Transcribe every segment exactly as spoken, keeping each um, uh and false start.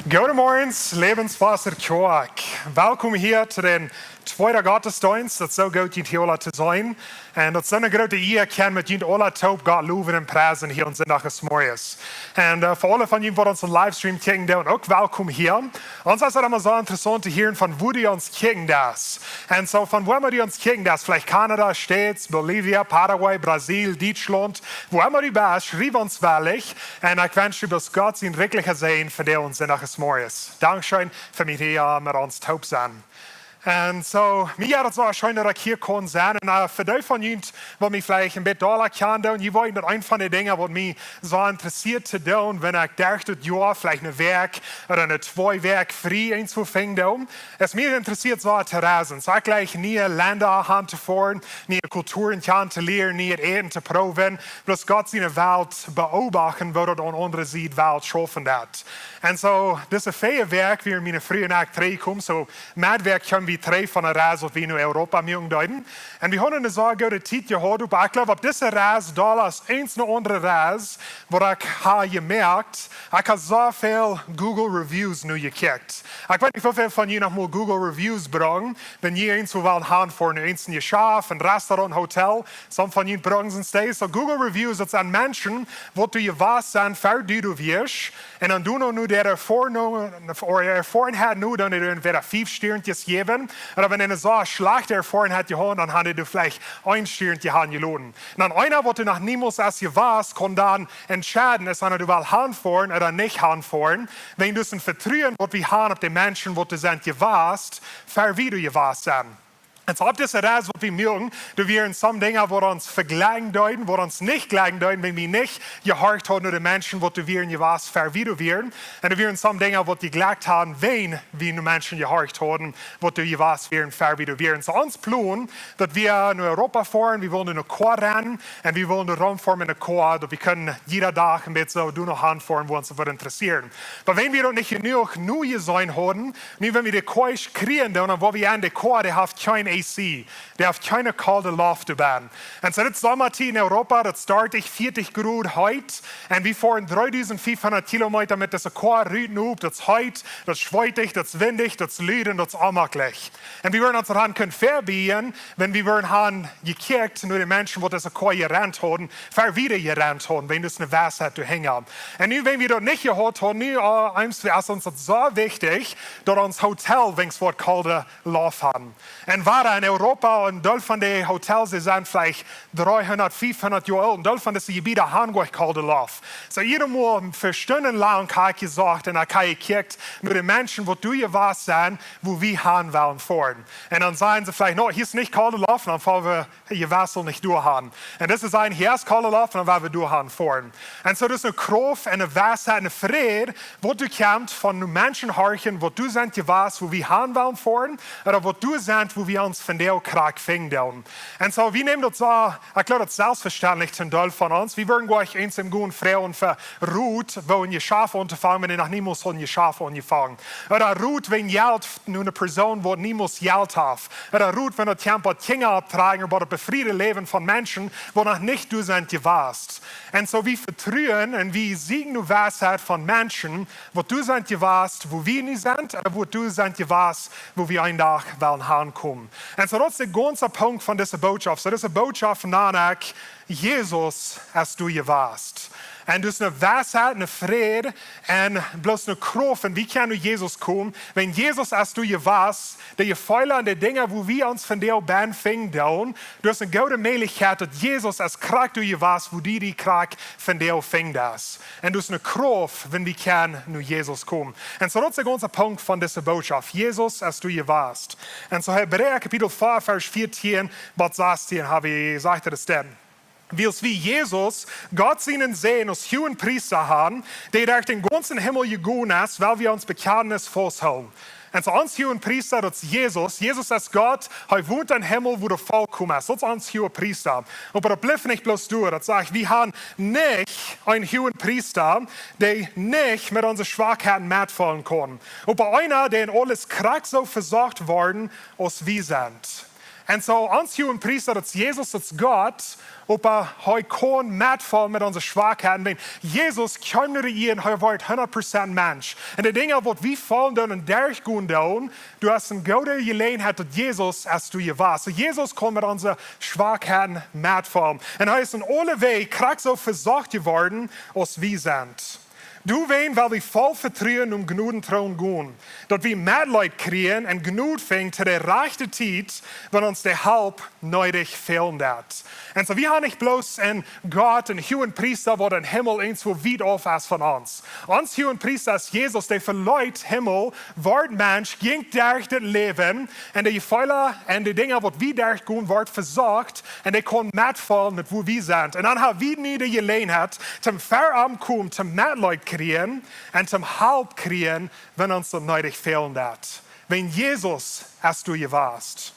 Goedemorjes, Lebenswasser Kjoakj. Welkom hia to dän tweeden Gottesdienst. Daut es soo goot, junt hia aula to seenen. Un daut es soone groote Ea, kjennen met junt aula toop Gott lowen un priesen hia aun Sindachmorjes. Un, äh, fa aule von junt, waut onsen Livestream kjikjen doonen, uk welkom hia. Ons es daut emma soo interessaunt to hieren von wua du ons kjikjen deist. Un soo von wua emma du ons kjikjen deist, veleicht Kanada, States, Bolivia, Paraguay, Brasil, Dietschlaunt, wua emma du best, schriew ons wellich. Un ekj wensch die bloos Gott sien rikjlicha Säajen vondoag aun Sindachmorjes. Dankscheen fa met hia met ons toop sennen. Un soo, mie jeit daut soo scheen daut ekj hia kaun sennen. Un, äh, fa dee von junt, waut mie veleicht een bät dolla kjanen doonen, jie weeten daut eent von de Dinja waut mie soo interessieet to doonen, wan ekj derch daut Joa veleicht eene Wäakj ooda eene twee Wäakj frie eent finjen doo, es mie interessieet soo to reisen. Soo ekj jleich niee Lenda auntofoaren, niee Kulturen kjanen to lieren, nieet Äten to proowen, bloos Gott siene Welt beobachten, woo daut aun aundre Sied Welt schaufen deit. Un soo, dise väaje Wäakj, wia miene Fru un ekj trigjjekomen, soo, met Wäakj kjeemen wie trigj von eene Reis, waut wie no Europa muaken deeden. Un wie hauden eene soo goode Tiet jehaut, oba ekj jleew, opp dise Reis, dolla aus eene aundre Reis, waut ekj hab jemoakt, ekj hab soo väl Google Reviews nu jekjikjt. Ekj weet nich, woo väl von junt noch mol Google Reviews brucken, wan jie eent wellen han fa een eent Jeschaft, een Restaurant, Hotel, some von junt brucken see. Soo Google Reviews, daut sent Menschen, waut doa jewast sent, ver du doa wieescht, un dan doonen nu äare Erfoarunk, ooda äare Erfoarunk nu, dan dee entwäda fief Stiernkjes jäwen, ooda wan eena soo schlajchte Erfoarunk haft jehaut, dan haft hee veleicht een Stiernkje hanjeloten. Un dan eena, waut doa noch niemols es jewast, kaun dan entscheiden, es eena doa well hanfoaren ooda nich hanfoaren, wäajen daut es een Vetruen, waut wie han opp de Menschen, waut doa sent jewast, ver wie doa jewast sent. Un soo opp dise Reis, waut wie muaken, doa wieren some Dinja, waut ons vejlikjen deeden, waut ons nich jlikjen deeden, wan wie nich jehorcht hauden no de Menschen, waut doa wieren jewast, ver wie doa wieren. Un doa wieren some Dinja, waut jejlikjt hauden, wan wie no Menschen jehorcht hauden, waut doa jewast wieren, ver wie doa wieren. Soo ons Plon, daut wie no Europa foaren, wie wullen no Koa rennen, un wie wullen doa romfoaren en de Koa, daut wie kunnen jieda Dach een bät soo doa no hanfoaren, wua ons daut wudd interessieren. Oba wan wie daut nich jenuach nu jeseenen hauden, nu wan wie de Koa kjrieen doonen, dan woa wie en de Koa, dee haft kjeen A C, dee haft kjeene kolde Loft doabennen. Un soo dit Somma hia en Europa, daut es dartich, vieetich Grod heet, un wie foaren dreedusent fiefhundat Kilometa met dise Koa rut un opp, daut es heet, daut es schweetich, daut es windich, daut es lud un daut es onjemaklich. Un wie wudden ons daut han kunnen vebiejen, wan wie wudden han jekjikjt no de Menschen, waut dise Koa jerent hauden, ver wie dee jerent hauden, wäajen daut es eene Weisheit doahinja. Un nu, wan wie daut nich jehaut hauden, nu, äh, eemol es ons daut soo wichtich, daut ons Hotel weens waut kolde Loft haft. Un wada en Europa, een Deel von de Hotels, dee sent veleicht dreehundat, fiefhundat Joa oolt, een Deel von dise Jebieden han goanich kolde Loft. Soo, jiedet Mol fa Stunden lang hab ekj jesocht un ekj hab jekjikjt no de Menschen, waut doa jewast sent, wua wie han wellen foaren. Un dan sajen see veleicht: "No, hia es nich kolde Loft," un dan foaren wie jewast nich doa han. Un dise sajen: "Hia es kolde Loft," un dan woa wie doa han foaren. Un soo, daut es eene Krauft un eene Weisheit un een Fräd, waut doa kjemt von no Menschen horchen, waut doa sent jewast, wua wie han wellen foaren, ooda waut doa sent, wua wie ons vondoag krakjt finjen doonen. Un soo, wie nämen daut soo, ekj jleew, daut es selfstvestendlich toom Deel von ons. Wie wudden goanich eent em Gonen froagen fa Rot, woo een Jeschaft auntofangen, wan dee noch niemols haud een Jeschaft aunjefongen. Ooda Rot wäajen Jelt no eene Persoon, waut niemols Jelt haft. Ooda Rot, wan daut kjemt bie Kjinja opptrakjen, bie daut befriede Läwen von Menschen, waut noch nich doa sent jewast. Un soo wie vetruen un wie sieekjen no Weisheit von Menschen, waut doa sent jewast, wua wie nu sent, ooda waut doa sent jewast, wua wie een Dach wellen hankomen. Un soo daut es de gaunze Punkt von dise Botschaft. Soo dise Botschaft, nanen ekj, Jesus es doa jewast. Un daut es eene Weisheit, een Fräd, un bloos eene Krauft, un wie kjennen no Jesus komen, wan Jesus es doa jewast, de Jefeelen un de Dinja, wua wie ons vondoag bennen finjen doonen, daut es eene goode Mäajlichkjeit, daut Jesus es krakjt doa jewast, wua du die krakjt vondoag finjen deist. Un daut es eene Krauft, wan wie kjennen no Jesus komen. Un soo daut es de gaunze Punkt von dise Botschaft. Jesus es doa jewast. Un soo Hebräa Kapitel vea, Varsch vieetieen bat sastieen, hab wie jesajcht, daut es dan: Wiels wie Jesus, Gott sienen Sän, aus Huagepriesta han, dee derch dän gaunzen Himmel jegonen es, well wie ons Bekjantnis fausthoolen. Un soo ons Huagepriesta, daut es Jesus. Jesus es Gott, hee wont em Himmel, wua hee volkomen es. Daut es ons Huagepriesta. Oba daut blift nich bloos doa. Daut sajcht, wie han nich eenen Huagepriesta, dee nich met onse Schwakheiten metfeelen kaun. Oba eena, dee en aules krakjt soo vesocht worden, aus wie sent. Un soo, ons Huagepriesta, daut es Jesus, daut es Gott, oba hee kaun metfeelen met onse Schwakheiten. Wan Jesus kjeem no de Ieed, hee wort hundat Prozent Mensch. Un de Dinja waut wie feelen doonen un derchgonen doonen, du hast eene goode Jeläajenheit, daut Jesus es doa jewast. Soo Jesus kaun met onse Schwakheiten metfeelen. Un hee es en aule Wäaj krakjt soo vesocht jeworden aus wie sent. Doawäajen well wie voll Vetruen nom Jnodentroon gonen, daut wie Metleet kjrieen un Jnod finjen to de rajchte Tiet, wan ons de Help needich fälen deit. Un soo, wie haben nich bloos een Gott, een Huagepriesta, waut em Himmel irjentwua wiet auf es von ons. Ons Huagepriesta es Jesus, dee veleet Himmel, wort Mensch, jinkj derch dit Läwen, un de Jefeelen un de Dinja waut wie derchgonen, wort vesocht, un dee kaun metfeelen met wua wie sent. Un dan haben wie nu de Jeläajenheit, toom ver am komen, toom Metleet kjrieen un toom Help kjrieen, wan ons daut needich fälen deit. Wan Jesus es doa jewast.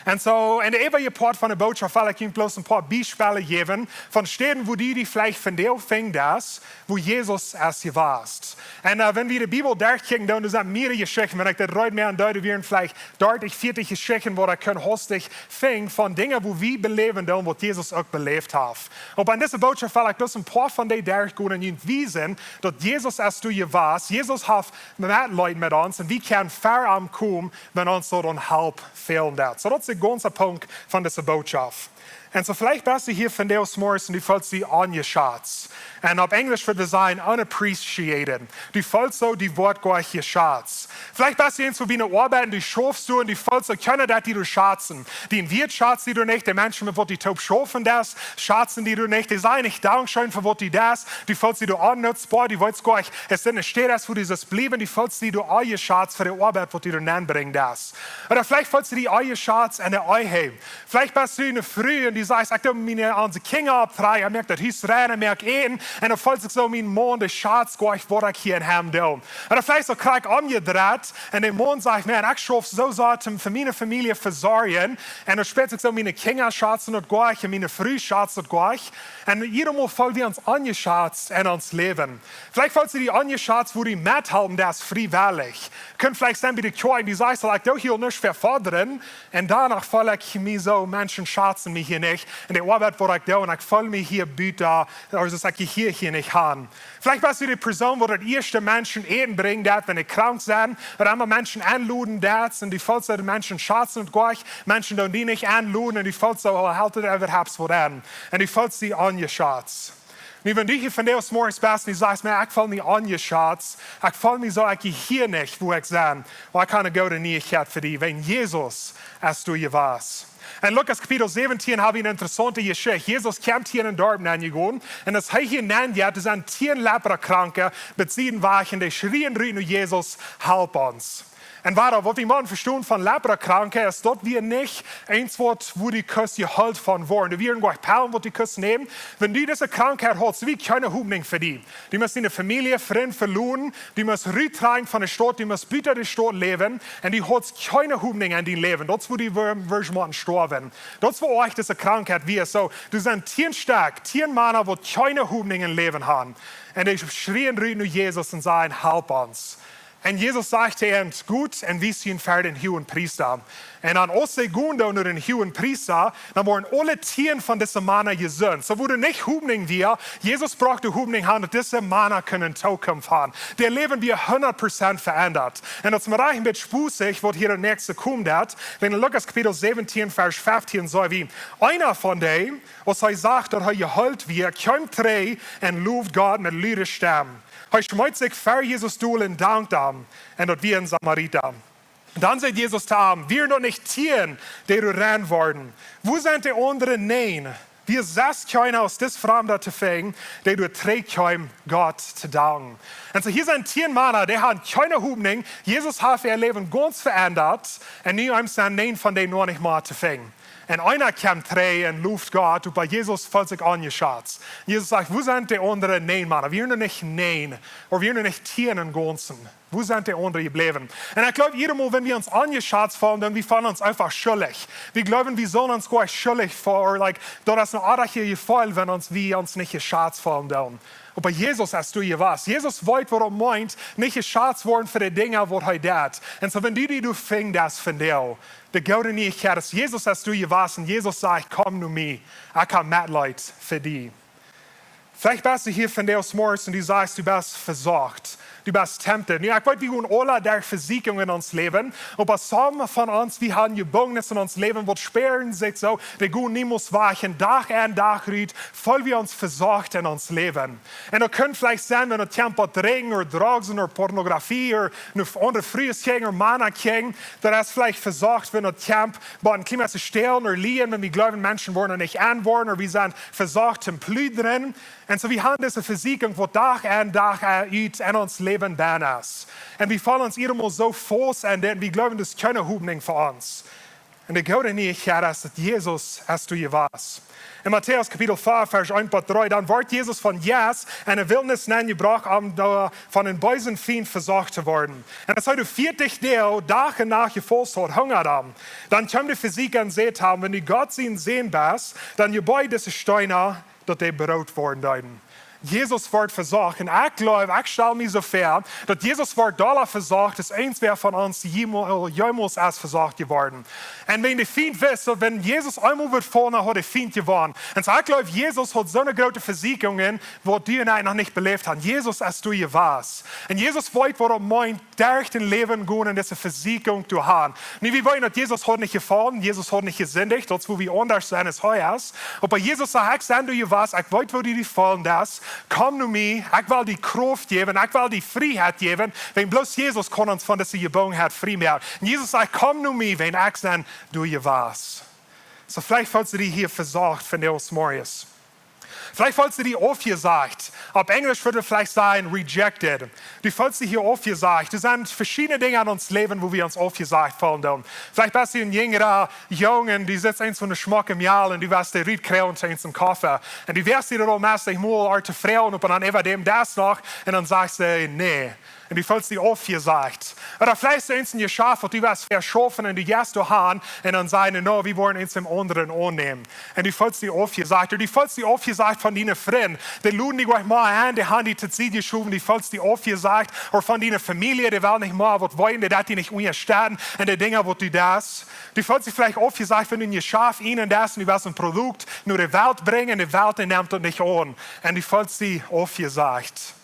Un soo, en de äwaje Poat von de Bootschoft well ekj junt bloos een poa Biespels jäwen von Städen, wua du die veleicht vondoag finjen deist, wua Jesus es jewast. Un, äh, wan wie de Bibel derchkjikjen doonen, doa sent mearere Jeschichten. Wan ekj daut reed mea aun deed, doa wieren veleicht dartich, vieetich Jeschichten, waut ekj kunn haustich finjen von Dinja, wua wie beläwen doonen, waut Jesus uk beläft haft. Oba en dise Bootschoft well ekj bloos een poa von dee derchgonen un junt wiesen, daut Jesus es doa jewast. Jesus haft Metleet met ons un wie kjennen ver am komen, wan ons doa aun Help fälen deit. Soo daut es de gaunze Punkt von dise Bootschoft. Un soo veleicht best du hia vondoag zemorjes un du feelst die onjeschatzt. Un opp Enjlisch wudd wie sajen unappreciated. Du feelst soo, du woascht goanich jeschatzt. Veleicht best du irjentwua bie eene Oabeit un du schaufst doa un du feelst soo, kjeena deit die schazen. Dien Wieet schazt die nich, de Menschen met waut du toop schaufen deist, schazen die nich. Dee sajen nich Dankscheen fa waut du deist. Du feelst die onnutzboa, du weetst goanich, es dit eene Städ es, wua du sust bliewen, du feelst die onjeschatzt fa de Oabeit waut du doa nenbrinjen deist. Ooda veleicht feelst du die onjeschatzt en de Ehe. Veleicht best du eene Fru un du sajchst, ekj doo miene, onse Kjinja opptrakjen, ekj moak daut Hus rein, ekj moak Äten. Un dan feelt sikj soo, mien Maun, dee schazt goanich waut ekj hia em Heim doo. Ooda veleicht soo krakjt omjedreit un de Maun sajcht, Maun, ekj schauf soo sea toom fa miene Famielje vesorjen. Un dan spieet sikj soo, miene Kjinja schazen daut goanich un miene Fru schazt daut goanich. Un jiedamol feel wie ons onjeschatzt en ons Läwen. Veleicht feelst du die onjeschatzt, wua du methalpen deist friewellich. Kaun veleicht sennen bie de Kjoakj, du sajchst, ekj doo hia nuscht fa fodren. Un doano feel ekj mie soo, Menschen schazen mie hia nich. Un de Oabeit waut ekj doo, un ekj feel mie hia buta, aulsoo ekj jehia hia nich han. Veleicht best du de Persoon, waut daut ieeschte Menschen Äten brinjt, daut wan dee krank sent, ooda emma Menschen enloden deist, un du feelst soo, de Menschen schazen daut goanich, Menschen doonen die nich enloden, un du feelst soo, oh, helt daut äwahaupt waut aun. Un du feelst die onjeschatzt. Nu, wan du hia vondoag zemorjes best un du sajchst, Maun, ekj feel mie onjeschatzt, ekj feel mie soo, ekj jehia nich, wua ekj sie, well, ekj hab eene goode Nieichkjeit fa die, wan Jesus es doa jewast. En Lukas Kapitel säwentieen hab wie eene interessaunte Jeschicht. Jesus kjemt hia en een Darp nenjegonen, un aus hee hia nenjeit, doa sent tieen Leprakranke bie de Sied un dee schrieen rut no Jesus: Halp ons. Un wada, waut wie motten vestonen von Leprakranke es, daut wia nich eent waut, wua du kust jeheelt von woaren. Doa wieren goanich Pellen, waut du kust nämen. Wan du dise Krankheit hast, wia kjeene Hopninj fa die. Du must diene Famielje, Frind veloten, du must ruttrakjen von de Staut, du must buta de Staut läwen, un du hast kjeene Hopninj en dien Läwen. Daut es, wua du wua-, wurscht motten stoawen. Daut es, wua uk dise Krankheit wia. Soo, doa sent tieen Stekj, tieen Mana, waut kjeene Hopninj em Läwen haben. Un dee schrieen rut no Jesus un sajen: Halp ons. Un Jesus sajcht to an: Got un wiest junt ver dän Huagepriesta. Un dan, aus see gonen doonen no dän Huagepriesta, dan woaren aule tieen von dise Mana jesunt. Soo, wua doa nich Hopninj wia, Jesus brocht de Hopninj aun, daut dise Mana kunnen Tookunft haben. Dee Läwen wia hundat Prozent veendat. Un daut es mie rajcht een bät spazich, waut hia daut näakjste kjemt, daut, wan en Lukas Kapitel säwentieen, Varsch feftieen, sajcht wie: Eena von dee, aus hee sach, daut hee jeheelt wia, kjeem trigj un lowd Gott met lude Stemm. Hee schmeet sikj ver Jesus dol un dankt am, un daut wia een Samarita. Dan säd Jesus to am: Wieren daut nich tieen, dee doa rein worden? Wua sent de aundre näajen? Wia sest kjeena aus dis Framda to finjen, dee doa trigj kjeem, Gott to danken? Un soo, hia sent tieen Mana, dee haben kjeene Hopninj. Jesus haft äa Läwen gaunz veendat. Un nu eemol sent näajen von dee noch nich mea to finjen. Un eena kjemt trigj un lowd Gott, oba Jesus feelt sikj onjeschatzt. Jesus sajcht: Wua sent de aundre näajen Mana? Wieren doa nich näajen? Ooda wieren doa nich tieen em Gaunzen? Wua sent de aundre jebläwen? Un ekj gleew, jiedatmol, wan wie ons onjeschatzt feelen, dan wie feelen ons eefach schuldich. Wie jleewen, wie sellen ons goanich schuldich feelen, like, daut es een oajet Jefeel, wan ons, wie ons nich jeschatzt feelen doonen. Oba Jesus es doa jewast. Jesus weet, waut et meent, nich jeschäzt woaren fa de Dinja, waut hee deit. Un soo, wan du die doa finjen deist vondoag, de goode Nijechkjeit es, Jesus es doa jewast un Jesus sajcht: "Komm no mie, ekj hab Metleet fa die." Veleicht best du hia vondoag zemorjes un du sajchst, du best vesocht, du best tempted. Nu, ekj weet, wie gonen aula derch Vesieekjungen en ons Läwen, oba some von ons, wie haben Jebungenis en ons Läwen, waut späaren sikj soo, dee gonen niemols wajch, un Dach en, Dach rut, feelen wie ons vesocht en ons Läwen. Un daut kaun veleicht sennen, wan et kjemt bie Drinkjen ooda Drogen ooda Pornografie ooda no aundre Frues kjikjen ooda Mana kjikjen, daut es veleicht vesocht, wan et kjemt bie een kjlien bät Stälen ooda Lieejen, wan wie jleewen, Menschen woaren nich enn woaren, ooda wie sent vesocht toom plündren. Un soo, wie haben dise Vesieekjunk, waut Dach en, Dach rut en ons Läwen bennen es. Un wie feelen ons irjentwoo soo faust aun dit, un wie jleewen, daut es kjeene Hopninj fa ons. Un de goode Nijechkjeit es, daut Jesus es doa jewast. En Matäus Kapitel vea, Varsch eent bat dree, dan wort Jesus vom Jeist enne Wiltnis nenjebrocht, om doa von dän beesen Fient vesocht to woaren. Un aus hee doa vieetich Doag, Dach un Nacht jefaust haud, hungad am. Dan kjeem de Vesieekja un säd to am: "Wan du Gott sien Sän best, dan jebied dise Steena, daut dee Broot woaren deeden." Jesus wort vesocht. Un ekj jleew, ekj stal mie soo väa, daut Jesus wort dolla vesocht aus irjentwäa von ons jeemols, jeemols es vesocht jeworden. Un wan de Fient wist, daut wan Jesus eemol wudd faulen, dan haud de Fient jewonnen. Un soo, ekj jleew, Jesus haud soone groote Vesieekjungen, waut du un ekj noch nich beläft haben. Jesus es doa jewast. Un Jesus weet, waut et meent, derch daut Läwen gonen un dise Vesieekjunk to haben. Nu, wie weeten, daut Jesus haud nich jefaulen, Jesus haud nich jesindicht, daut es, woo wie aundasch sent aus hee es. Oba Jesus sajcht: "Ekj sie doa jewast, ekj weet, woo du die faulen deist. Komm no mie, ekj well die Krauft jäwen, ekj well die Frieheit jäwen." Wan bloos Jesus kaun ons von dise Jebungenheit frie moaken. Un Jesus sajcht: "Komm no mie, wan ekj sie doa jewast." Soo, veleicht feelst du die hia vesocht vondoag zemorjes. Veleicht feelst du die aufjesagt. Opp Enjlisch wudd wie veleicht sajen, rejected. Du feelst die hia aufjesagt. Doa sent veschiedne Dinja en ons Läwen, wua wie ons aufjesagt feelen doonen. Veleicht best du een jinjra Jung, du sitst eent soon schmocket Mejal un du west dee rutkjrieen to eent een Koffe. Un du woascht die doa aul meist mol aul tofräd opp un dan äwa däm Desch noch un dan sajchst du: "Nä." Un du feelst die aufjesagt. Ooda veleicht es eent een Jeschaft, waut du west veschaufen un du jeist doa han un dan sajen dee: "No, wie woaren eent dän aundren aunnämen." Un du feelst die aufjesagt. Ooda du feelst die aufjesagt von diene Frind. Dee loden die nich mea enn, dee haben die to Sied jeschowen, du feelst die aufjesagt. Ooda von diene Famielje, dee wellen nich mea waut weeten, dee deit die nich unjastetten en de Dinja, waut du deist. Du feelst die veleicht aufjesagt, wan du een Jeschaft enn deist un du west een Produkt no de Welt brinjen, de Welt, dee nemt daut nich aun. Un du feelst die aufjesagt.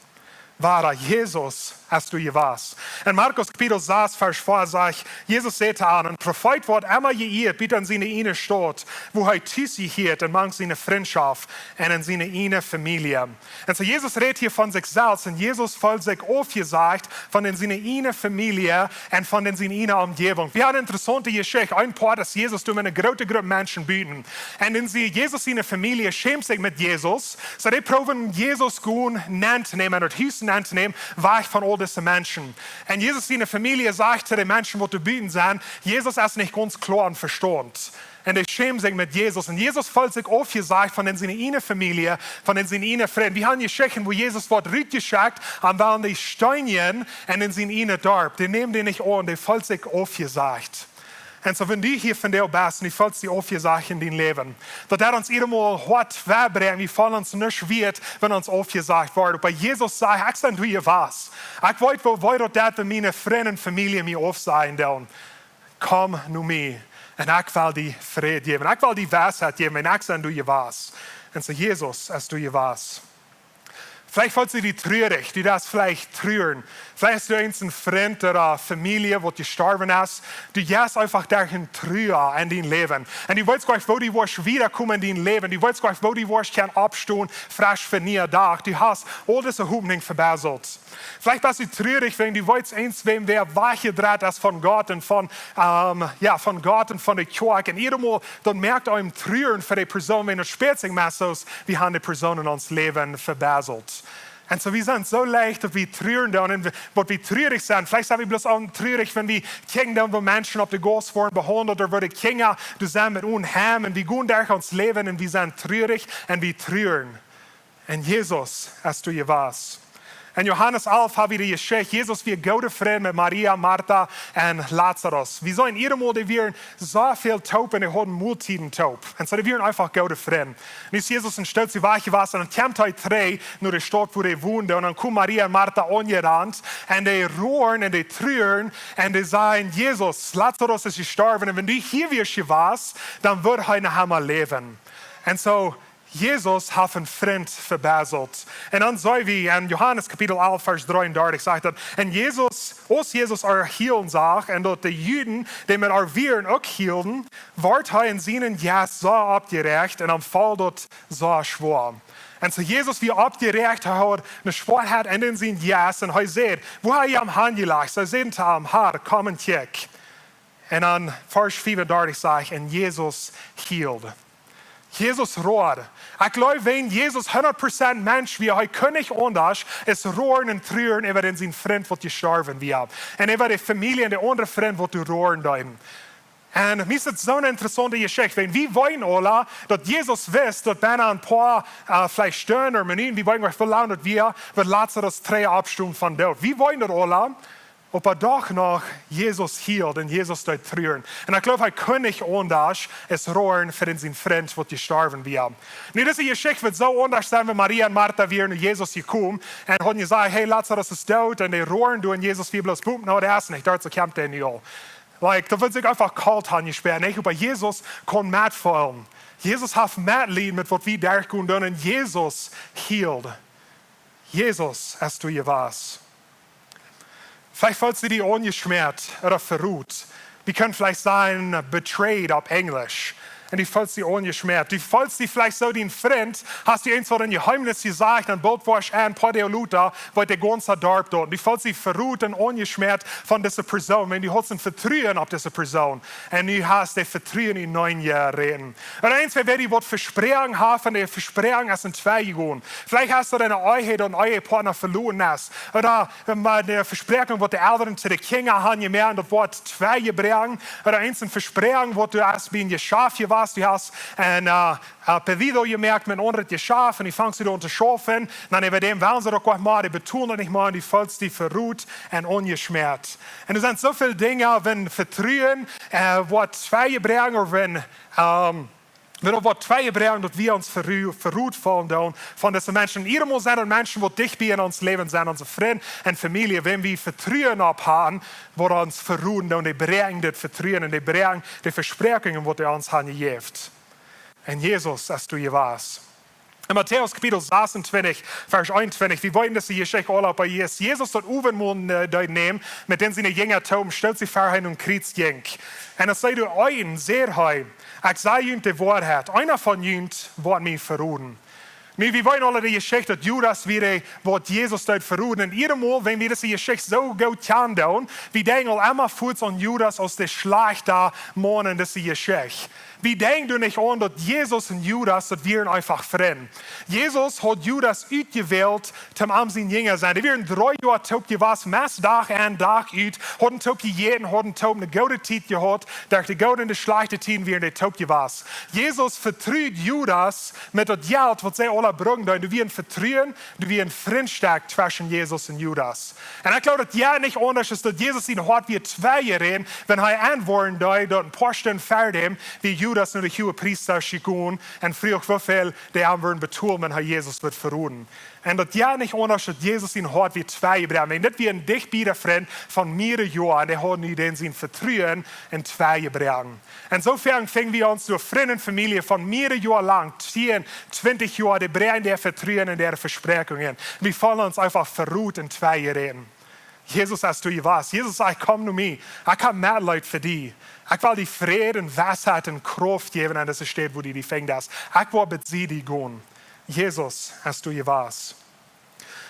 Oba Jesus es doa jewast. En Markus Kapitel sas, Varsch vea sajcht, Jesus säd to an: "Een Profeet woat emma jeieet, buta en siene ieejne Staut, wua hee tus jehieet, un mank siene Frintschoft un en siene ieejne Famielje." Un soo, Jesus rät hia von sikj selfst un Jesus feelt sikj aufjesagt von en siene ieejne Famielje un von en siene ieejne Omjäwunk. Wie haben eene interessaunte Jeschicht. Een Poat es Jesus doa met eene groote Grupp Menschen buten. Un dan see, Jesus siene Famielje schämt sikj met Jesus. Soo, dee proowen Jesus gonen nenn to nämen, daut Hus nenn to nämen, wajch von aul dise Menschen. Un Jesus siene Famielje sajcht to de Menschen, waut doa buten sent: "Jesus es nich gaunz kloa em Vestaunt." Un dee schämen sikj met Jesus. Un Jesus feelt sikj aufjesagt von en siene ieejne Famielje, von en siene ieejne Frind. Wie haben Jeschichten, wua Jesus woat rutjeschekjt, un dan dee steenjen un en sien ieejnet Darp. Dee nämen dän nich aun, dee feelt sikj aufjesagt. Un soo, wan du hia vondoag best un du feelst die aufjesagt en dien Läwen, daut deit ons irjentwoo daut Hoat wee doonen, wie feelen ons nich wieet, wan ons aufjesagt woat. Oba Jesus sajcht: "Ekj sie doa jewast. Ekj weet, woo wee daut deit, wan miene Frind un Famielje mie aufsajen doonen. Komm no mie, un ekj well die Fräd jäwen. Ekj well die Weisheit jäwen, un ekj sie doa jewast." Un soo, Jesus es doa jewast. Veleicht feelst du die truarich, du deist veleicht truaren. Veleicht hast du eent een Frint ooda Famielje, waut jestorwen es. Du jeist eefach derch eene Trua en dien Läwen. Un du weetst goanich, woo du woascht wiedakomen en dien Läwen. Du weetst goanich, woo du woascht kjennen oppstonen, fresch fa een nieen Dach. Du hast aul dise Hopninj vebesselt. Veleicht best du truarich, wan du weetst, eent wäm, wäa wajchjedreit es von Gott un von, ähm, jo, von Gott un von de Kjoakj. Un irjentwoo, daut moakt eenem truaren fa dee Persoon, wan daut spieet sikj meist soo, wie haben dee Persoon en ons Läwen vebesselt. Un soo, wie sent soo leicht, daut wie truaren doonen, un wie, daut wie truarich sent. Veleicht sent wie bloos aul truarich, wan wie kjikjen doonen, woo Menschen opp de Gauss woaren behaundelt, ooda woo de Kjinja doa sent met Onheim, un wie gonen derch ons Läwen, un wie sent truarich, un wie truaren. Un Jesus es doa jewast. En Johanes alf ha wie de Jeschicht, Jesus wia goode Frind met Maria, Marta un Lazarus. Wie seenen hia mol, dee wieren soo väl toop un dee hauden Moltieden toop. Un soo, dee wieren eefach goode Frind. Nu es Jesus een Stootje wajch jewast un dan kjemt hee trigj no de Staut, wua dee wonden. Un dan komen Maria un Marta aunjerant un dee roaren un dee truaren un dee sajen: "Jesus, Lazarus es jestorwen, un wan du hia wieescht jewast, dan wudd hee noch emol läwen." Un soo, Jesus haft een Frint vebesselt. Un dan seenen wie en Johanes Kapitel alf, Varsch dreeundartich sajcht daut: "Un Jesus, aus Jesus ar hielen sach, un daut de Juden, dee met ar wieren, uk hielden, wort hee en sienen Jeist soo oppjeräacht un am foll daut soo schwoa." Un soo Jesus wia oppjeräacht, hee haud eene Schwoaheit en sienen Jeist un hee säd: "Wua hab jie am hanjelajcht?" See säden to am: "Herr, komm un kjikj." Un dan Varsch fiefundartich sajcht: "Un Jesus hield." Jesus road. Ekj jleew, wan Jesus hundat Prozent Mensch wia, hee kunn nich aundasch aus roaren un truaren äwa dän sien Frint, waut jestorwen wia. Un äwa de Famielje un de aundre Frind, waut doa roaren deeden. Un mie es et soo eene interessaunte Jeschicht, wan wie weeten aula, daut Jesus wist, daut bennen een poa, äh, veleicht Stunden ooda Minuten, wie weeten nich, woo lang daut wia, wudd Lazarus trigj oppstonen vom Doot. Wie weeten daut aula, oba doch noch, Jesus hield un Jesus deed truaren. Un ekj jleew, hee kunn nich aundasch aus roaren fa dän sien Frint, waut jestorwen wia. Nu, dise Jeschicht wudd soo aundasch sennen, wan Maria un Marta wieren no Jesus jekomen un hauden jesajcht: "Hey, Lazarus es doot." Un dee roaren doa un Jesus wia bloos: "Boom, no, dee es nich doot, soo kjemt hee nu aul." Like, daut wudd sikj eefach kolt haben jespäat, nich? Oba Jesus kunn metfeelen. Jesus haft Metleet met waut wie derchgonen doonen un Jesus hield. Jesus es doa jewast. Veleicht feelst du die aunjeschmäat ooda verrot. Wie kjennen veleicht sajen, äh, betrayed opp Enjlisch. Un du feelst die aunjeschmäat. Du feelst die veleicht soo, dien Frint, hast du eent waut een Jeheemnis jesajcht, un boolt woascht een poa Doag lota, woat daut gaunze Darp doot. Du feelst die verrot un aunjeschmäat von dise Persoon, wan du haudst een Vetruen opp dise Persoon. Un nu hast du daut Vetruen en Menschen jerät. Ooda eent, wäa die waut vespräakjen haft, un de Vespräakjunk es entwei jegonen. Veleicht hast du eene Ehe, daut een Ehepartner veloaren es. Ooda, ähm, de Vespräakjunk, waut de Elren to de Kjinja haben jemoakt, daut woat entwei jebroaken. Ooda eent een Vespräakjen, waut du hast bie een Jeschaft jewast, du hast een, äh, äh, pedido jemoakt met een aundret Jeschaft un du fangst doa aun to schaufen. Dan äwa däm wellen see uk waut, mau dee betolen daut nich mea, un du feelst die verrot un aunjeschmäat. Un doa sent soo väl Dinja, wan Vetruen, äh, woat entwei jebroaken, ooda wan, ähm, wan doa woat entwei jebroaken, daut wie ons verru-, verrot feelen doonen von dise Menschen. Un hia mol sent et Menschen, waut dicht bie en ons Läwen sent, onse Frind un Famielje, wan wie Vetruen opp haben, woat ons verroden doonen, dee broaken daut Vetruen un dee broaken de Vespräakjungen, waut dee ons haben jejäft. Un Jesus es doa jewast. En Matäus Kapitel sasuntwintich, Varsch eenuntwintich, wie weeten, daut es de Jeschicht aul, oba aus Jesus daut Owentmol, äh, deed nämen, met dän siene Jinja toop, stald sikj ver an un kjrieen jinkj. Un aus see doa äten, säd hee: "Ekj saj junt de Woarheit, eena von junt woat mie verroden." Nu, wie weeten aule de Jeschicht, daut Judas wia dee, waut Jesus deed verroden. Un hia mol, wan wie dise Jeschicht soo goot kjanen doonen, wie denkjen aul emma fuaz aun Judas aus de schlajchta Maun en dise Jeschicht. Wie denkjen doa nich aun, daut Jesus un Judas, daut wieren eefach Frind. Jesus haud Judas utjewält, toom am sien Jinja sennen. Dee wieren dree Joa toop jewast, meist Dach en, Dach ut, hauden toop jejäten, hauden toop eene goode Tiet jehaut, derch de goode un de schlajchte Tieden wieren dee toop jewast. Jesus vetrud Judas met daut Jelt, waut see aula brucken deeden. Doa wia een Vetruen, doa wia eene Frintschoftstekj tweschen Jesus un Judas. Un ekj jleew, daut jeit nich aundasch aus daut Jesus sien Hoat wia entwei jeräten, wan hee enwoaren deed, daut een poa Stunden ver däm, wia Judas no de Huagepriesta jegonen un fruach, woo väl dee am wudden betolen, wan hee Jesus wudd verroden. Un daut jeit nich aundasch aus daut Jesus sien Hoat wia entwei jebroaken. Wan daut wia een dichtbia Frint von mearere Joa, un dee haud nu dän sien Vetruen entwei jebroaken. Un soo fungen wie ons doa Frind un Famielje von mearere Joa lang, tieen, twintich Joa, dee broaken äa Vetruen un äare Vespräakjungen. Wie feelen ons eefach verrot un entwei jeräten. Jesus es doa jewast. Jesus sajcht: "Komm no mie. Ekj hab Metleet fa die. Ekj well die Fräd un Weisheit un Krauft jäwen aun dise Städ, wua du die fungst. Ekj well met die gonen." Jesus es doa jewast.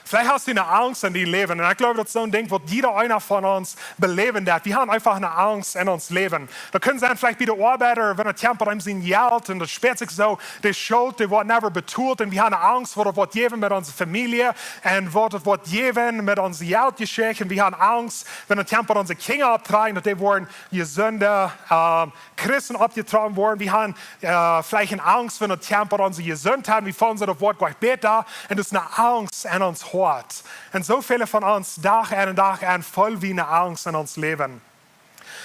Veleicht hast du eene Angst en dien Läwen. Un ekj jleew, daut es soon Dinkj, waut jieda eena von ons beläwen deit. Wie haben eefach eene Angst en ons Läwen. Daut kaun sennen veleicht bie de Oabeit, ooda wan et kjemt aun sien Jelt, un daut späat sikj soo, de Schult, dee woat never betolt, un wie haben Angst, waut et woat jäwen met onse Famielje, un waut et woat jäwen met onse Jeltjeschicht, un wie haben Angst, wan et kjemt aun onse Kjinja opptrodjen, daut dee woaren jesunde, ähm, Christen oppjetrocken woaren. Wie haben, äh, veleicht eene Angst, wan et kjemt aun onse Jesuntheit, wie feelen ons daut woat nich bäta, un daut es eene Angst en ons Hoat. Un soo väle von ons, Dach en un Dach en, feelen wie eene Angst en ons Läwen.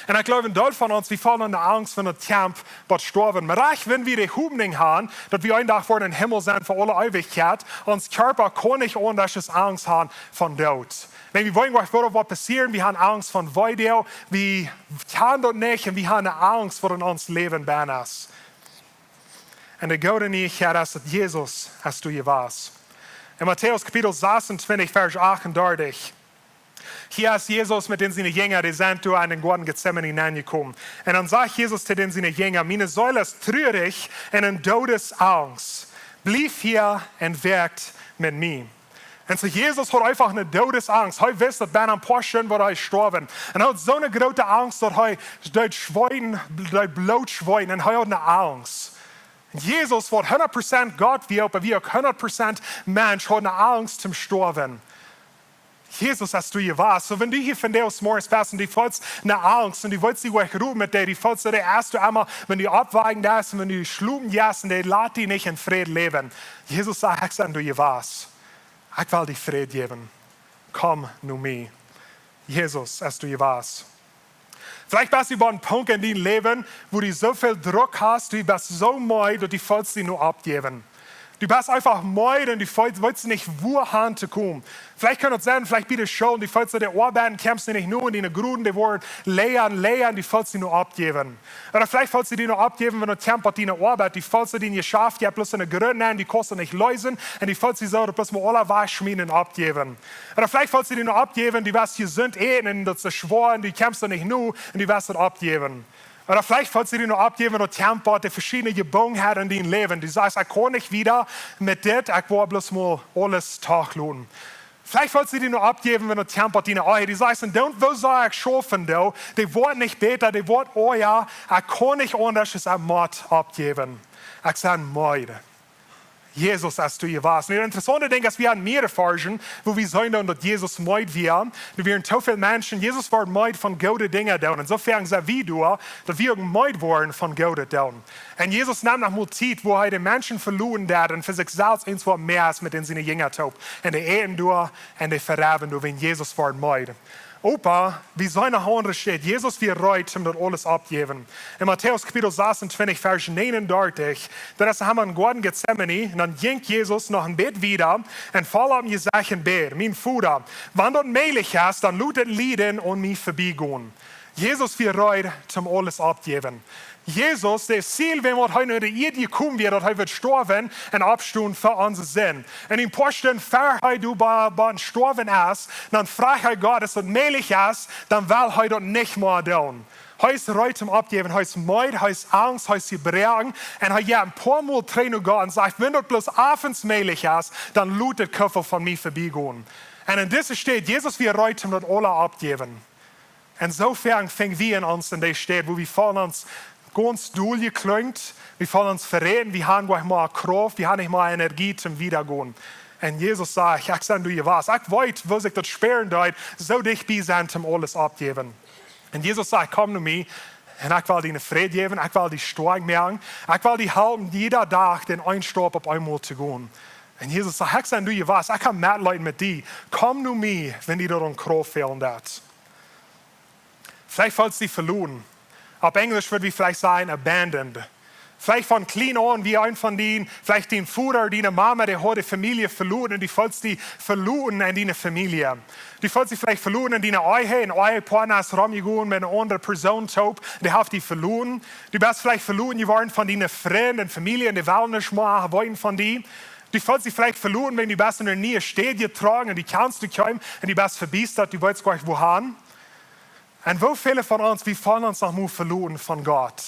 Un ekj jleew, een Deel von ons, wie feelen eene Angst von daut Kjamp, waut stoawen. Oba rajcht wan wie de Hopninj haben, daut wie een Dach woaren em Himmel sennen fa aule Eewichkjeit, ons Kjarpa kaun nich aundasch aus Angst haben von Doot. Wan wie woaren, waut woat passieren, wie haben Angst von Weedoag, wie kjennen daut nich, un wie haben eene Angst, waut en ons Läwen bennen es. Un de goode Nieichkjeit es, daut Jesus es doa jewast. En Matäus Kapitel sasuntwintich, Varsch achtundartich. Hia es Jesus met dän siene Jinja, dee sent doa en dän Goaden Getsemane nenjekomen. Un dan sajcht Jesus to dän siene Jinja: "Miene Seel es trurich un en Doodesangst. Blieft hia un woakt met mie." Un soo Jesus haud eefach eene Doodesangst. Hee wist, daut bennen een poa Stund wudd hee stoawen. Un hee haud soone groote Angst, daut hee deed schweeten, deed Bloot schweeten. Un hee haud eene Angst. Jesus, waut hundat Prozent Gott wia, oba wia uk hundat Prozent Mensch, haud eene Angst toom stoawen. Jesus es doa jewast. Soo, wan du hia vondoag zemorjes best un du feelst eene Angst un du weetst nich, woo du met dee, du feelst, daut es doa emma, wan du oppwaken deist un wan du schlopen jeist, un dee lat die nich en Fräd läwen. Jesus sajcht: "Ekj sie doa jewast. Ekj well die Fräd jäwen. Komm no mie." Jesus es doa jewast. Veleicht best du bie een Punkt en dien Läwen, wua du soo väl Druck hast, du best soo meed, daut du feelst die nu oppjäwen. Du best eefach meed un du feelst, weetst nich, wua han to komen. Veleicht kaun daut sennen, veleicht bie de School, du feelst, daut de Oabeit kjemst du nich no, un diene Groepen, dee woaren leeja un leeja, un du feelst die nu oppjäwen. Ooda veleicht feelst du die nu oppjäwen, wan daut kjemt bie diene Oabeit, du feelst, daut dien Jeschaft, jie haben bloos eenen Grunt, un du kaust daut nich leesen, un du feelst die soo, daut bloos mau aules wajchschmieten un oppjäwen. Ooda veleicht feelst du die nu oppjäwen, du woascht jesunt äten un daut es schwoa un du kjemst doa nich no un du woascht daut oppjäwen. Ooda veleicht feelst du die nu oppjäwen, daut kjemt bie de veschiedne Jebungenheiten en dien Läwen. Du sajchst: "Ekj kaun nich wieda met dit, ekj woa bloos mau aules trigj loten." Veleicht feelst du die nu oppjäwen, wan daut kjemt bie diene Ehe. Du sajchst: "Un dan, woo saul ekj schaufen, doa? Dee woat nich bäta, dee woat oaja. Ekj kaun nich aundasch, ekj mott oppjäwen. Ekj sie meed." Jesus es doa jewast. Un daut interessaunte Dinkj es, wie haben mea Varschen, wua wie seenen, daut Jesus meed wia. Doa wieren too väl Menschen. Jesus wort meed von goode Dinja doonen. Ensofern sent wie doa, daut wie uk meed woaren von goodet doonen. Un Jesus neem noch mol Tiet, wua hee de Menschen veloten deed un fa sikj selfst eent waut mea es met dän siene Jinja toop. Un dee äten doa un dee vereawen doa, wan Jesus wort meed. Oba, wie seenen noch aundre Städ. Jesus wia reed, om daut aules oppjäwen. En Matäus Kapitel sasuntwintich, Varsch näajenundartich, doa es hee em Goaden Getsemane, un dan jinkj Jesus noch een bät wieda un foll opp sien Jesecht un bäd: "Mien Voda, wan daut mäajlich es, dan lot dit Lieden aun mie verbiegonen." Jesus wia reed, om aules oppjäwen. Jesus, daut Ziel, wuarom hee no de Ieed jekomen wia, daut hee wudd stoawen un oppstonen fa onse Sind. Un een poa Stunden ver hee doa bie, bie stoawen es, dan fruach hee Gott: "Es daut mäajlich es, dan well hee daut nich mea doonen." Hee es reed om opptojäwen, hee es meed, hee es angst, hee es jebroaken. Un hee jeit een poa Mol trigj no Gott un sajcht: "Wan daut bloos irjent mäajlich es, dan lot dit Koffel von mie verbiegonen." Un en dise Städ, Jesus wia reed om daut aules opptojäwen. Un soo foaken finj wie ons en dee Städ, wua wie feelen ons gaunz doll jeklunkt, wie feelen ons veräten, wie haben nich mea Krauft, wie haben nich mea Energie toom wiedagonen. Un Jesus sajcht: "Ekj sie doa jewast. Ekj weet, woo sikj daut spieren deit, soo dicht bie sennen, om aules opptojäwen." Un Jesus sajcht: "Komm no mie, un ekj well die Fräd jäwen, ekj well die stoakj moaken, ekj well die halpen, jieda Dach dän eenen Staup opp eemol to gonen." Un Jesus sajcht: "Ekj sie doa jewast, ekj hab Metleet met die. Komm no mie, wan die doa aun Krauft fält." Veleicht feelst du die veloten. Opp Enjlisch wudd wie veleicht sajen abandoned. Veleicht von kjlien aun wia eent von dee, veleicht dien Voda, diene Mama, dee haud de Famielje veloten un du feelst die veloten en diene Famielje. Du feelst die veleicht veloten en diene Ehe, een Ehepoatna es romjegonen met eene aundre Persoon toop, dee haft die veloten. Du best veleicht veloten jeworden von diene Frind un Famielje un dee wellen nich mea weeten von die. Du feelst die veleicht veloten, wan du best en eene niee Städ jetrocken un du kjanst nich mea un du best vebiestat, du weetst goanich wua han. Un woo väle von ons, wie feelen ons noch mol veloten von Gott.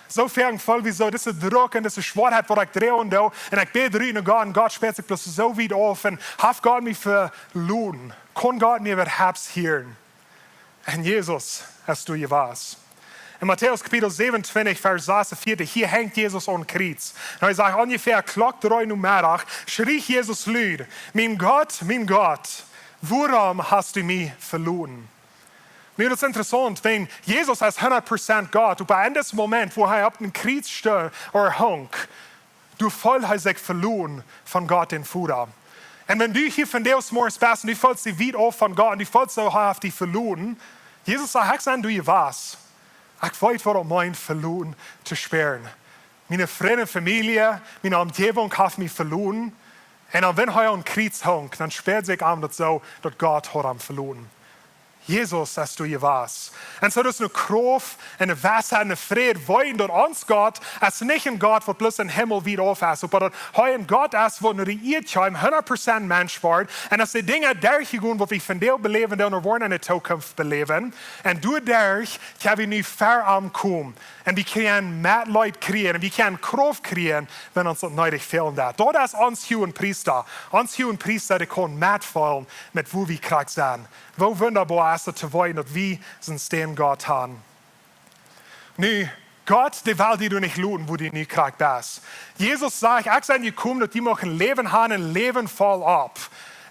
Soo foaken feel wie soo, dise Druck un dise Schwoaheit, waut ekj droagen doo, un ekj bäd rut no Gott, un Gott späat sikj bloos soo wiet auf, un haft Gott mie veloten? Kaun Gott mie äwahaupt hieren? Un Jesus es doa jewast. En Matäus Kapitel säwenuntwintich, Varsch sasuntwintich, hia henjt Jesus aum Kjriez. Un hee sajcht, onjefäa Klock dree Nomeddach, schrieech Jesus lud: "Mien Gott, mien Gott, wuarom hast du mie veloten?" Nu, daut es interessaunt, wan Jesus es hundat Prozent Gott, oba en disen Moment, wua hee opp dän Kjriez sto-, ooda hunk, doa feeld hee sikj veloten von Gott dän Voda. Un wan du hia vondoag zemorjes best un du feelst die wiet auf von Gott un du feelst soo, hee haft die veloten, Jesus sajcht: "Ekj sie doa jewast. Ekj weet, waut daut meent, veloten to spieren. Miene Frind un Famielje, miene Omjäwunk haft mie veloten." Un dan, wan hee aum Kjriez hunk, dan spieed sikj am daut soo, daut Gott haud am veloten. Jesus es doa jewast. Un soo, daut es eene Krauft un eene Wissheit un een Fräd, weeten daut ons Gott es nich een Gott, waut bloos em Himmel wiet auf es, oba daut hee een Gott es, waut no de Ieed kjeem, hundat Prozent Mensch wort, un es de Dinja derchjegonen, waut wie vondoag beläwen, dee wie woaren enne Zukunft beläwen. Un doaderch kjenn wie nu ver am komen. Un wie kjennen Metleet kjrieen. Un wie kjennen Krauft kjrieen, wan ons daut needich fält. Daut es ons Huagepriesta. Ons Huagepriesta, dee kaun metfeelen met woo wie krakjt sent. Woo wundaboa es daut to weeten, daut wie soon Gott haben. Nu, Gott, dee well die doa nich loten, wua du nu krakjt best. Jesus sajcht: "Ekj sie jekomen, daut jie mochten Läwen haben un Läwen voll opp."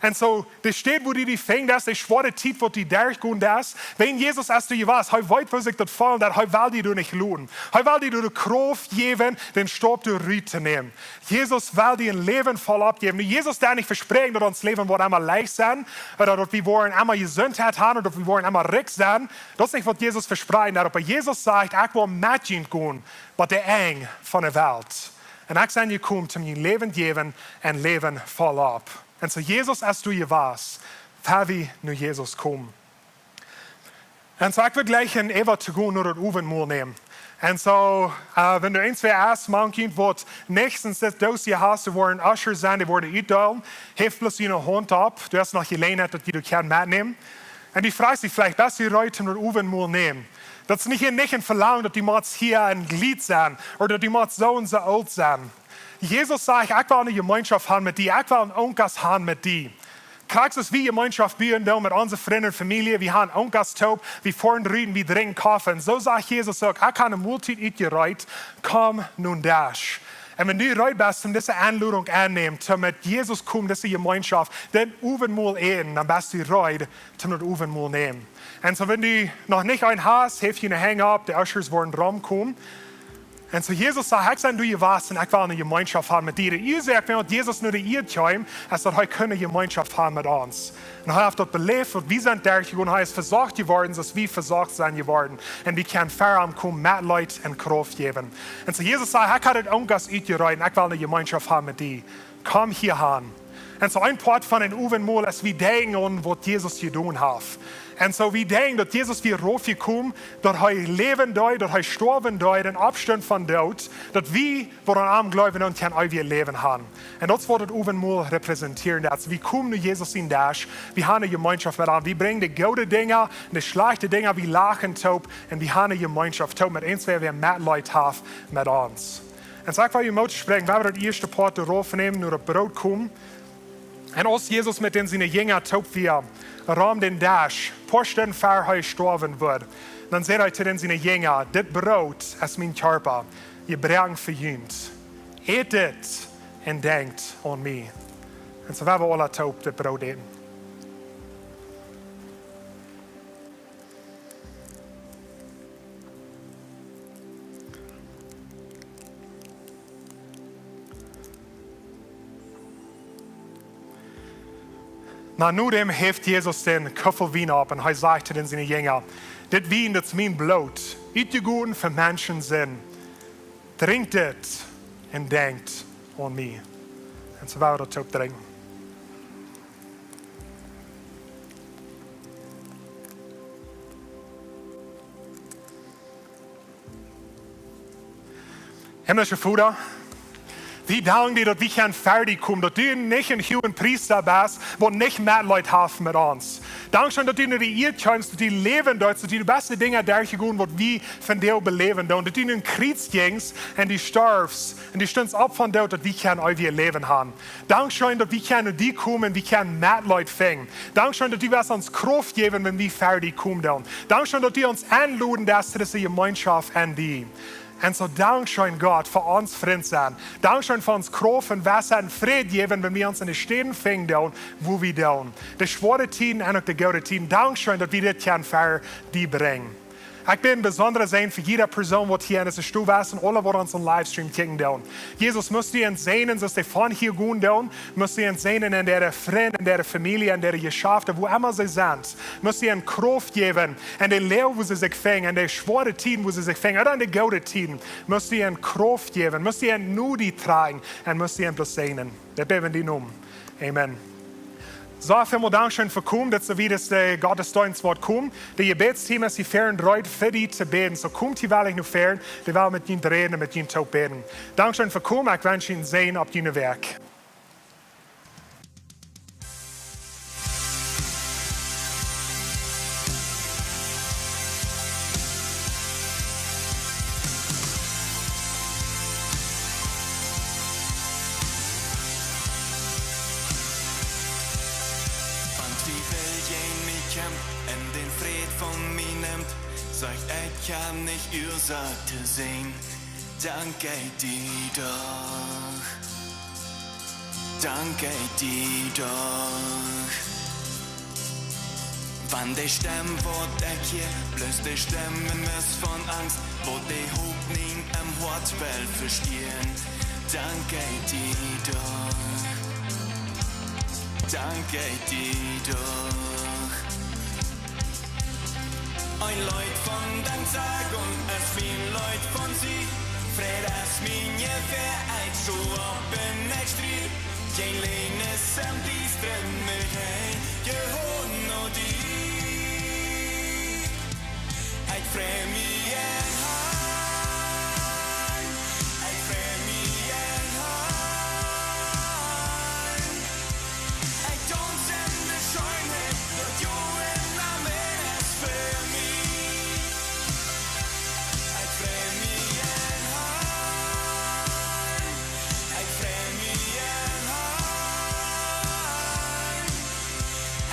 Un soo, de Städ, wua du die finjst, de schwoare Tiet, waut du derchgonen deist, wan Jesus es doa jewast, hee weet, woo sikj daut fält, daut hee well die doa nich loten. Hee well die doa de Krauft jäwen, dän Stopp doa rut to nämen. Jesus well die een Läwen voll opp jäwen. Nu, Jesus deit nich vespräakjen, daut ons Läwen woat emma leicht sennen, ooda daut wie woaren emma Jesundheit haben, ooda daut wie woaren emma rikj sennen. Daut es nich, waut Jesus vesprakjt. Oba Jesus sajcht: "Ekj well met junt gonen bat daut Enj von de Welt. Un ekj sie jekomen, om junt Läwen jäwen un Läwen voll opp." Un soo, Jesus es doa jewast, ver wie no Jesus komen. Un soo, ekj well jlikj en äwa to gonen no daut Owentmol nämen. Un soo, äh, wan du eent, twee es, mank junt, waut nich sent, dit Doos hia hast, dee woaren Ushers sennen, dee woaren utdeelen. Heft bloos june Haunt opp. Du hast noch Jeläajenheit, daut jie daut kjennen metnämen. Un du froagst die veleicht: "Best du reed, om daut Owentmol nämen?" Daut es nich, nich een Velangen, daut du motst hia een Jlied sennen, ooda daut du motst soo un soo oolt sennen. Jesus sajcht: "Ekj well eene Jemeenschoft haben met die. Ekj well een Unkas haben met die." Krakjt soo aus wie Jemeenschoft buen doonen met onse Frind un Famielje, wie haben Unkas toop, wie foaren rut, wie drinkjen Koffe. Un soo sajcht Jesus uk: "Ekj hab eene Moltiet utjereed, komm no dän Desch." Un wan du reed best, om dise Enlodunk aunnämen, om met Jesus komen, dise Jemeenschoft, daut Owentmol äten, dan best du reed, om daut Owentmol nämen. Un soo, wan du noch nich eent hast, heft june Henj opp, de Ushers woaren romkomen. Un soo, Jesus sajcht: "Ekj sie doa jewast un ekj well eene Jemeenschoft haben met die." De Uasoak, wuarom Jesus no de Ieed kjeem, es daut hee kunn eene Jemeenschoft haben met ons. Un hee haft daut beläft, waut wie sent derchjegonen. Hee es vesocht jeworden, soo aus wie vesocht sent jeworden. Un wie kjennen ver am komen, Metleet un Krauft jäwen. Un soo, Jesus sajcht: "Ekj hab dit Unkas utjereed un ekj well eene Jemeenschoft haben met die. Komm hia han." Un soo, een Poat von een Owentmol es, wie denkjen aun, waut Jesus jedonen haft. Un soo, wie denkjen, daut Jesus wia raufjekomen, daut hee läwen deed, daut hee stoawen deed, un oppstunt vom Doot, daut wie, waut aun am jleewen, dan kjennen eewjet Läwen haben. Un daut es, waut daut Owentmol repräsenteet. Daut wie komen no Jesus sienen Desch, wie haben eene Jemeenschoft met am. Wie brinjen de goode Dinja un de schlajchte Dinja, wie lachen toop un wie haben eene Jemeenschoft toop met eent, wäa Metleet haft met ons. Un soo, ekj well junt Moot spräakjen, wan wie daut ieeschte Poat doa rauf nämen, no daut Broot komen. Un aus Jesus met dän siene Jinja toop wia, rom dän Desch, poa Stunden ver hee stoawen wudd, dan säd hee to dän siene Jinja: "Dit Broot es mien Kjarpa, jebroaken fa junt. Ät dit un denkjt aun mie." Un soo woa wie aula toop dit Broot äten. Na, no däm heft Jesus dän Kuffel Wien opp un hee sajcht to dän siene Jinja: "Dit Wien, daut es mien Bloot, utjegoten fa Menschen siene Sind. Drinkjt dit un denkjt aun mie." Un soo woa wie daut toop drinkjen. Himmlischa Voda, wie danken die, daut wie kjennen ver die komen, daut du nich een Huagepriesta best, waut nich Metleet haft met ons. Dankscheen, daut du no de Ieed kjeemst, daut du läwen deetst, daut du de beste Dinja derchjegonen, waut wie vondoag beläwen doonen, daut du aum Kjriez jinjst un du storfst un du stundst opp vom Doot, daut wie kjennen eewjet Läwen haben. Dankscheen, daut wie kjennen no die komen un wie kjennen Metleet finjen. Dankscheen, daut du woascht ons Krauft jäwen, wan wie ver die komen doonen. Dankscheen, daut du ons enloden deist to dise Jemeenschoft aun die. Un soo, dankscheen, Gott, fa ons Frind sennen. Dankscheen fa ons Krauft un Wissheit un Fräd jäwen, wan wie ons en de Städen finjen doonen, wua wie doonen. De schwoare Tieden un uk de goode Tieden. Dankscheen, daut wie dit kjennen ver die brinjen. Ekj bäd een besondra Säajen fa jieda Persoon, waut hia en dise Stow es un aule, waut onsen Livestream kjikjen doonen. Jesus, must du an säajnen, soo aus dee von hia gonen doonen, must du an säajnen en äare Frind, en äare Famielje, en äare Jeschafta, wua emma see sent. Must du an Krauft jäwen, en de Loag, wua see sikj finjen, en de schwoare Tieden, wua see sikj finjen, ooda en de goode Tieden. Must du an Krauft jäwen, must du an no die droagen, un must du an bloos säajnen. Daut bäd wie en dien Nomen. Amen. Soo, välmol Dankscheen fa komen. Daut es soo wiet aus de Gottesdeenst woat komen. De Jebädsteam es hia ver un reed fa die to bäden. Soo, komt hia weinich no ver, dee well met junt räden un met junt toop bäden. Dankscheen fa komen. Ekj wensch junt Säajen opp june Wäakj. Wan Twiewel jäajen mie kjemt un dän Fräd von mie nemt, saj ekj, ekj hab nich Uasoak to sennen. Dan jleich die doch. Dan jleich die doch. Wan de Stemm, waut ekj hia, bloos de Stemm es von Angst, waut de Hopninj em Hoat well vesteawen, dan jleich die doch. Dan jleich die doch. Een Leet von Danksagung es mien Leet von Sieg. Fräd es mien Jewäa, ekj sto opp un ekj strie. Kjeen Läajen es em Diestren mea, ekj jehuach no die. Ekj frei mie em Harn, ekj frei mie em Harn. Ekj daunz en de Scheenheit, daut du en Amen es fa mie. Ekj frei mie em Harn, ekj frei mie em Harn.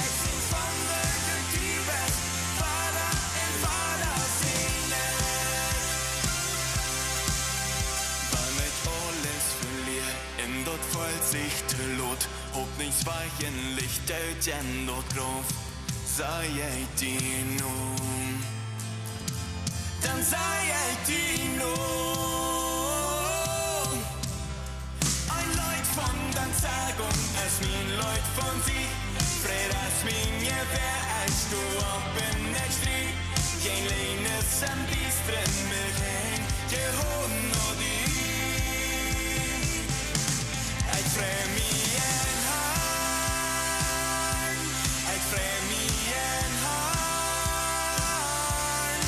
Ekj sinj von de Kjriets, wada un wada sinj ekj. Wan ekj aules velia, un daut felt sikj too lot, Hopninj wajch un Licht ut en daut Grauf, saj ekj die no. Dan saj ekj die no. Een Leet von Danksagung es mien Leet von Sieg. Fräd es mien Jewäa, ekj sto opp un ekj strie. Kjeen Läajen es em Diestren mea, ekj jehuach no die. Ekj frei mie em Harn, ekj frei mie em Harn.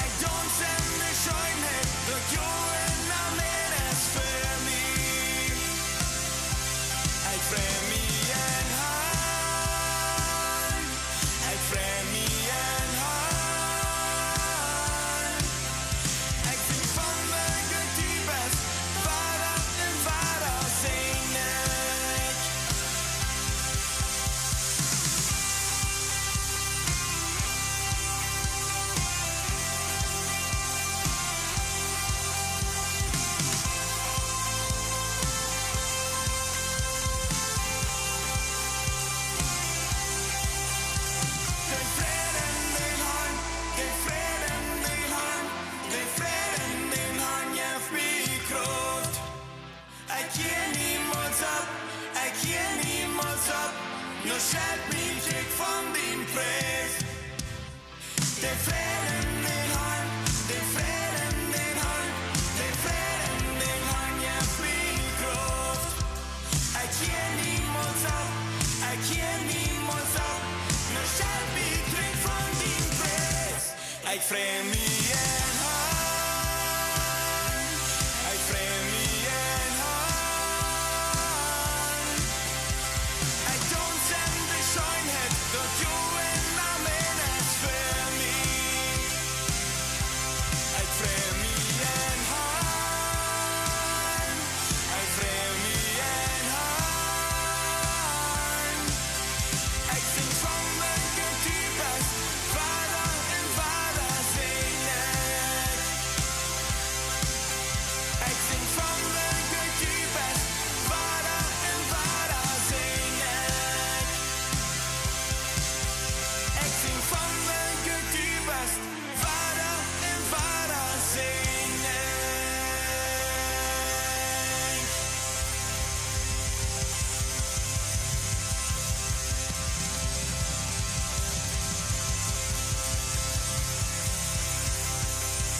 Ekj daunz en de Scheenheit, daut du en Amen es fa mie. Ekj frei mie em Harn, ekj frei mie em Harn. Ekj sinj von de Kjriets, wada un wada sinj ekj. De Fräd en dän Harn, de Fräd en dän Harn, de Fräd en dän Harn jeft mie Krauft. Ekj jiew niemols opp, ekj jiew niemols opp, no schelt mie nich von dän Pries. De Fräd en dän Harn, de Fräd en dän Harn, de Fräd en dän Harn jeft mie Krauft. Ekj jiew niemols opp, ekj jiew niemols opp, no schelt mie nich von dän Pries. Ekj frei mie